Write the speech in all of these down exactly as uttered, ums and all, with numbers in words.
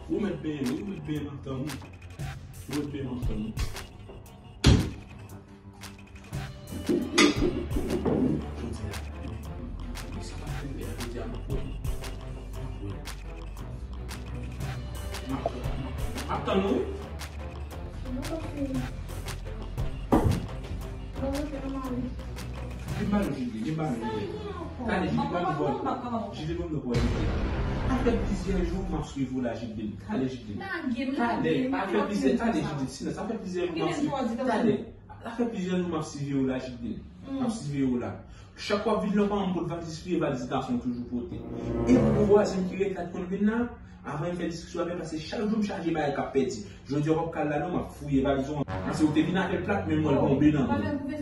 Ou mèt benyen, wi, ou mèt benyen, m ap tann ou. Ou mèt benyen, m ap tann ou. M ap tann ou, wi. Vin ba nou, Jidlin, vin ba nou, Jidlin. Talè, Jidlin, ban m vòl. Jidlin, ban m vòl. Sa fè plizyè jou m ap swiv ou la, Jidlin. Talè, Jidlin. Talè, sa fè plizyè, talè, Jidlin, silans. Sa fè plizyè jou m ap swiv. Talè. Sa fè plizyè jou m ap swiv ou la, Jidlin. M ap swiv ou la. Chak w ap vin la, ou pa janm pot valiz, vye valiz gason toujou pote. E pou vwazen ki ret la t konn vin la, avan l fè diskisyon avè m, paske chak jou m chaje bagay k ap pèdi. Jodi a w p ap ka al la non, m ap fouye valiz ou. Paske ou te vin avè l plat, men mwen l tonbe nan men w.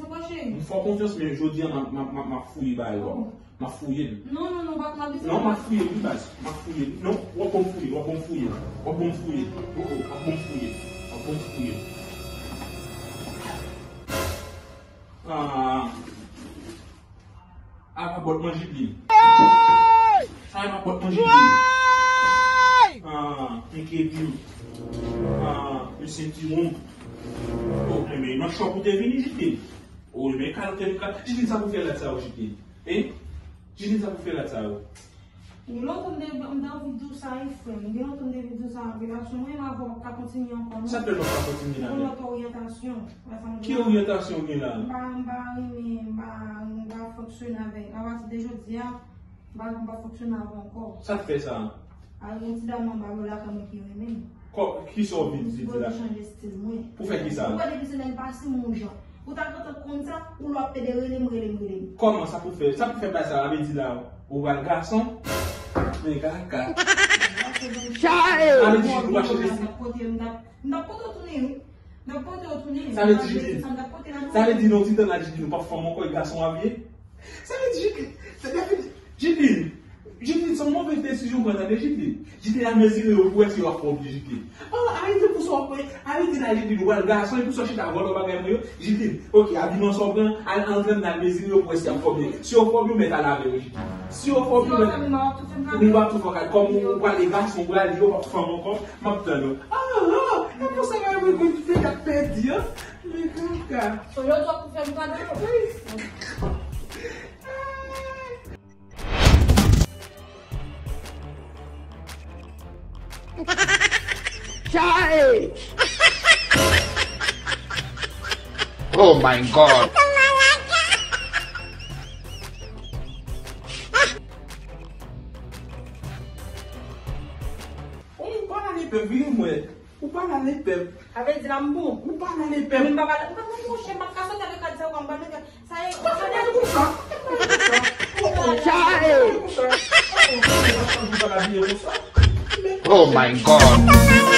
M fè w konfyans, men jodi a m ap, m ap, m ap, m ap fouye bagay ou. M ap fouye l. Non, non, non, pa, pa bezwen. Non, m ap fouye l, wi, baz. M ap fouye l. Non, w ap bon fouye, w ap bon fouye. W ap bon fouye. Oh, oh, w ap bon fouye. W ap bon fouye. Ah. Ah, pa bòt manje li. Ah, pa bòt manje li. Ah, enkyete. Ah, yon sentiwon. Oh, men nan chòp ou te vini, Jidlin. Oh, men kal, kal, kal. Jidlin, sa pou fè lad sa yo, Jidlin. Hein? Jidlin, sa pou fè lad sa yo. Gen lontan m te, m te anvi di w sa, wi, frè m. Gen lontan m te vin di w sa, relasyon mwen avè w p ap ka kontinye ankò, non. Sa fè nou pa kontinye la, yon lòt oryantasyon. Ki oryantasyon w gen la? M pa, m pa renmen, m pa, m pa fonksyone avèk. Apati de jodi a, m pa, m pa fonksyone avè w ankò. Sa k fè sa? A, gen ti dam anba yo lakay mwen ki renmen m. Kò, kisa w vin di la? M sipoze chanje estil mwen. Pou fè kisa? Ou wè depi semèn pase m yon jan. Ou ta gentan konn sa, ou lè w ap pede rele m, rele m, rele m. Kòman sa pou fè? Sa pou fè bagay sa, sa vle di la, ou pral gason? Men kaka. Sa vle di ou pa chanje estil? M t ap pote, m t ap, m t ap pote w tounen, wi. M t ap pote w tounen. Sa vle di, Jidlin, sa vle di nan ti tan la, Jidlin, ou p ap fanm ankò, e gason w ap ye? Sa vle di, Jidlin, sa vle di, Jidlin, Jidlin, se yon move desizyon w pran, tande, Jidlin. Jidlin, al mezire yo pou wè si yo ap fè w byen, Jidlin. Oh, arete pou sa w ap wè, arete la, Jidlin, ou pral gason, e pou sa w chita vòlò bagay mwen yo, Jidlin. Ok, abiman sa w pran, al, al antrèn, al mezire yo pou wè si y ap fè w byen. Si yo fè w byen, ou mèt al avè yo, Jidlin. Si yo fè w byen, ou mèt, ou p ap tou fè w kal, kòm ou, ou pral gason, ou pral, yo p ap fanm ankò, m ap tann ou. Ah, ah, e pou sa bagay mwen konn fè k ap pèdi, an. Men kaka. Yo t ap pou fè m kado. Wi. Chai! Oh my God! Ou pa nan lepèp, vini mwen. Ou pa nan lepèp. Sa vle di la m bon. Ou pa nan lepèp. Men m pa pale. M pa nan monchè, m pa ka soti avèk kad sa yo, m pa nan sa e. Ou pa fè bagay konsa. Ou pa fè bagay konsa. Oh, oh, ou pa fè bagay konsa. Oh, oh, ou pa fè bagay konsa. Oh my God.